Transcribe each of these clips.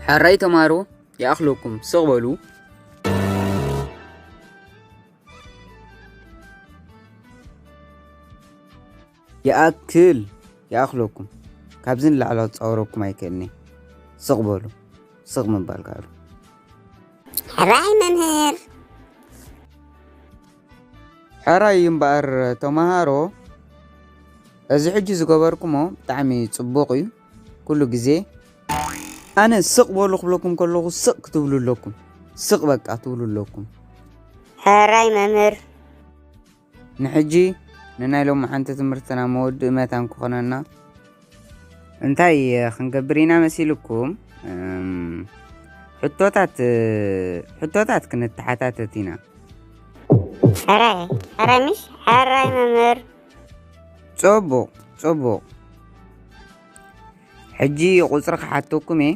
ሕራይ ተማሃሮ፣ ይኣኽለኩም፣ ስቕ በሉ። ይኣክል፣ ይኣኽለኩም። ካብዚ ንላዕሊ ክጻወረኩም ኣይክእልን'የ። ስቕ በሉ። ስቕ ምባል ከኣሉ። ሕራይ መምህር። ሕራይ እዩ እምበኣር ተማሃሮ፣ እዚ ሕጂ ዝገበርኩሞ ብጣዕሚ ጽቡቕ እዩ። ኩሉ ግዜ ኣነ ስቕ በሉ ክብለኩም ከለኹ ስቕ ክትብሉ ኣለኩም። ስቕ በቃ ትብሉ ኣለኩም። ሕራይ መምህር። ንሕጂ ንናይ ሎማዓንቲ ትምህርትና መወድኢ መታን ክኾነና እንታይ ክንገብር ኢና መሲልኩም? እም፣ ሕቶታት፣ ሕቶታት ክንተሓታተት ኢና። ሕራይ፣ ሕራይ ምሽ፣ ሕራይ መምህር። ጽቡቕ፣ ጽቡቕ። ሕጂ ቁጽሪ ክሓተኩም እየ።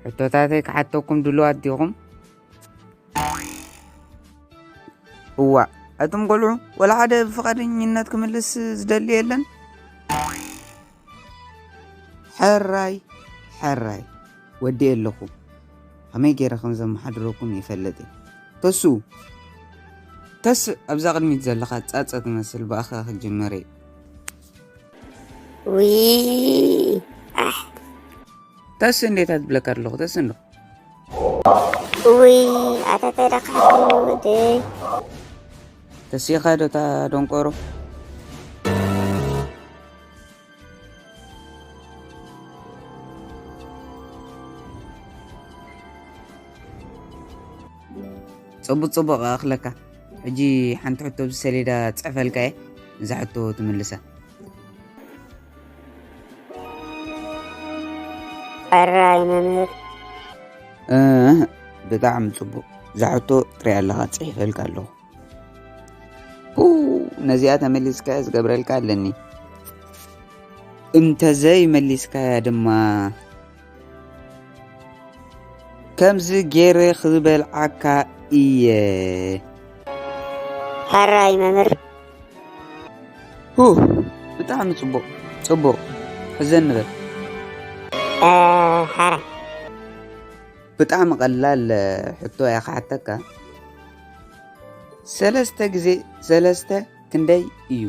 ሕቶታተይ ክሓተኩም ድሉዋት ዲኹም? እዋእ፣ እቶም ቆልዑ ወላ ሓደ ብፍቓደኝነት ክምልስ ዝደሊ የለን? ሕራይ፣ ሕራይ፣ ወዲኤ ኣለኹ። ከመይ ገይረ ከም ዘመሓድረኩም ይፈልጥ እየ። ተሱ፣ ተስእ፣ ኣብዛ ቅድሚት ዘለኻ ጻጸ ትመስል፣ ብኣኻ ክጅምር እየ። ውይ፣ ኣሕ። ተስእ፣ እንዴት ትብለካ ኣለኹ? ተስእ እንዶ። ውይ፣ ኣታ ተዳኻዕኩ ወደይ። ተሲኻ ዶ እታ ደንቆሮ? ጽቡቕ ጽቡቕ ኣኽለካ። ሕጂ ሓንቲ ሕቶ ኣብዚ ሰሌዳ ጽሕፈልካ እየ። እዛ ሕቶ ትምልሳ። ሕራይ መምህር። እህ፣ ብጣዕሚ ጽቡቕ። እዛ ሕቶ ትሪኣ ኣለኻ፣ ጽሒፈልካ ኣለኹ። ኡ፣ ነዚኣ ተመሊስካያ ዝገብረልካ ኣለኒ። እንተዘይመሊስካያ ድማ ከምዚ ገይረ ክበልዓካ እየ። ሕራይ መምህር። ሁ፣ ብጣዕሚ ጽቡቕ፣ ጽቡቕ። ሕዘን ንበል። እ፣ ሕራይ። ብጣዕሚ ቀላል ሕቶ እያ ክሓተካ። ሰለስተ ግዜ ሰለስተ ክንደይ እዩ?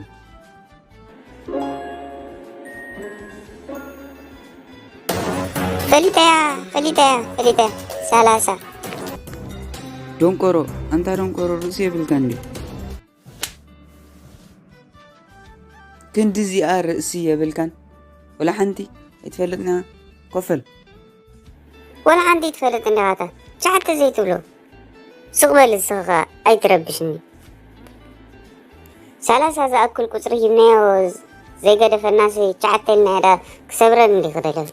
ፈሊጠያ፣ ፈሊጠያ፣ ፈሊጠያ። ሰላሳ። ደንቆሮ፣ ኣንታ ደንቆሮ፣ ርእሲ የብልካን ድዩ? ክንዲ እዚኣ ርእሲ የብልካን? ወላ ሓንቲ ኣይትፈልጥን ኢኻ? ኮፈል። ወላ ሓንቲ ኣይትፈልጥን ዲኻ ኣታ? ትሽዓተ ዘይትብሎ? ስቕ በል እስኻ ኸኣ ኣይትረብሽኒ። ሰላሳ ዝኣክል ቁጽሪ ሂብናዮ ዘይገደፈናሲ ትሽዓተ ኢልናዮ ደኣ ክሰብረኒ እንዲኺ ደለኹ።